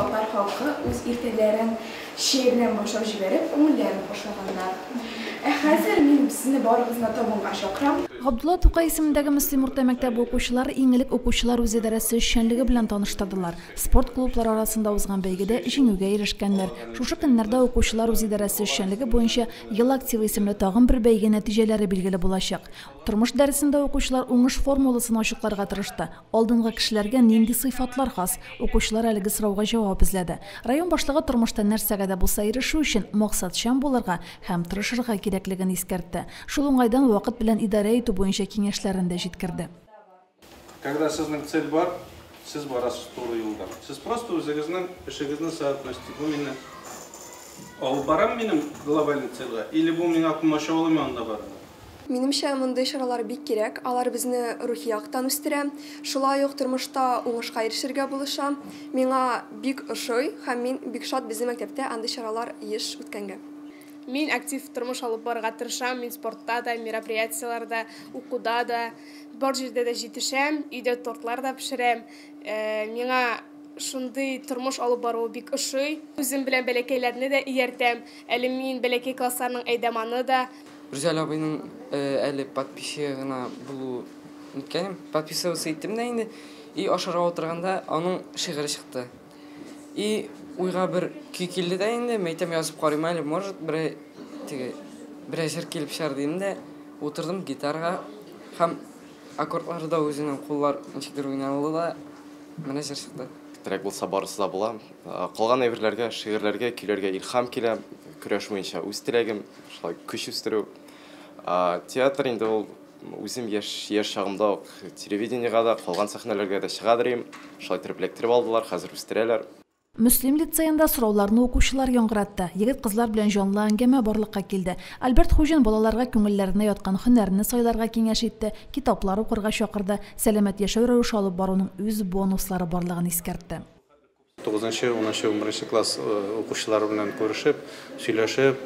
татар халкы үз иртәләрен чәй белән башлап җибәреп, күңелләрен хушлаганнар. Ә хәзер мин сезне барыгызны табынга чакырам. Габдулла Тукай исемендәге Мөслим урта мәктәбе укучылары иң элек укучылар үзидарәсе эшчәнлеге белән таныштырдылар. Спорт клублары арасында узган бәйгедә җиңүгә ирешкәннәр. Шушы көннәрдә укучылар үзидарәсе эшчәнлеге буенча Ел активы исемле тагын бер бәйге нәтиҗәләре билгеле булачак. Тормыш дәресендә укучылар уңыш формуласын ачыкларга тырышты. Алдынгы кешеләргә нинди сыйфатлар хас? Укучылар әлеге сорауга җавап эзләде. Район башлыгы тормышта нәрсәгә дә булса ирешү өчен максатчан булырга һәм тырышырга кирәклеген искәртте. Шул уңайдан вакыт белән идарә итү буенча киңәшләрен дә җиткерде. Когда сезнең цель бар, сез барасыз туры юлдан. Сез просто үзегезнең эшегезне соотносите. Бу мине алып барам минем глобальный цельгә или бу миңа комачаулыймы анда барырга? Минемчә, мондый чаралар бик кирәк. Алар безне рухи яктан үстерә. Шулай ук тормышта уңышка ирешергә булыша. Миңа бик ошый һәм мин бик шат безнең мәктәптә андый чаралар еш үткәнгә. Мин актив тормыш алып барырга тырышам. Мин спортта да, мероприятиеләрдә, укуда да, бар җирдә дә җитешәм. Өйдә тортлар да пешерәм. Миңа шундый тормыш алып баруы бик ошый. Үзем белән бәләкәйләрне дә ияртәм. Әле мин бәләкәй классларның әйдаманы да. Рүзәл абыйның әле подписчигы гына булу ниткәнем, подписываться иттем дә инде. И ашарга утырганда аның шигыре чыкты. И уйга бер көй килде дә инде, мәйтәм язып карыйм әле, может, берәй теге берәй җыр килеп чыгар дидем дә, утырдым гитарага һәм аккордлары да үзенең куллар ничектер уйналды да, менә җыр чыкты. Теләк булса барысы да була. Калган әйберләргә, шигырьләргә, көйләргә илһам килә. Көрәш буенча үз теләгем, шулай көч үстерү. Театр инде ул үзем яшь яшь чагымда ук телевидениегә дә, калган сәхнәләргә дә чыга дирим. Шулай итеп эләктереп алдылар, хәзер үстерәләр. Мөслим лицеенда сорауларны укучылар яңгыратты. Егет-кызлар белән җанлы әңгәмә барлыкка килде. Альберт Хуҗин балаларга күңелләренә яткан һөнәрне сайларга киңәш итте, китаплар укырга чакырды, сәламәт яшәү рәвеше алып баруның үз бонуслары барлыгын искәртте. 9-нчы, 10-нчы, 11-нче класс укучылары белән күрешеп, сөйләшеп,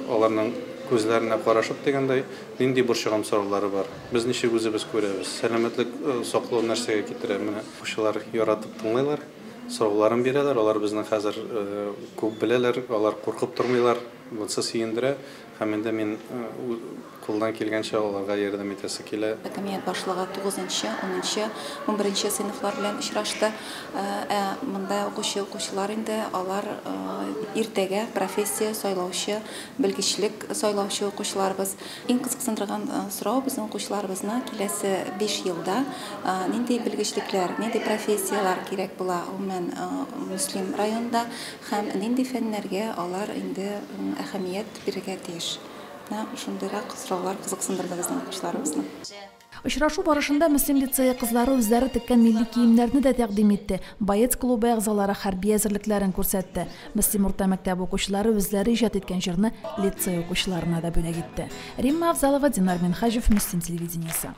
аларның күзләренә карашып дигәндәй, нинди борчыган сораулары бар. Без ничек үзебез күрәбез? Сәламәтлек саклау нәрсәгә китерә? Менә укучылар яратып тыңлыйлар, сорауларын бирәләр. Алар безне хәзер күп беләләр, алар куркып тормыйлар. Монысы сөендерә. Һәм инде мин кулдан килгәнчә аларга ярдәм итәсе килә. Хакимият башлыгы 9-нчы, 10-нчы, 11-нче сыйныфлар белән очрашты. Ә монда укучы укучылар инде алар иртәгә профессия сайлаучы, белгечлек сайлаучы укучыларыбыз. Иң кызыксындырган сорау безнең укучыларыбызны киләсе 5 елда нинди белгечлекләр, нинди профессияләр кирәк була гомумән Мөслим районында һәм нинди фәннәргә алар инде әһәмият бирергә тиеш. Менә шундыйрак сораулар кызыксындырды безнең укучыларыбызны. Очрашу барышында Мөслим лицее кызлары үзләре теккән милли киемнәрне дә тәкъдим итте. Боец клубы әгъзалары хәрби әзерлекләрен күрсәтте. Мөслим урта мәктәбе укучылары үзләре иҗат иткән җырны лицей укучыларына да бүләк итте. Римма Авзалова, Динар Минхаҗев, Мөслим телевидениесе.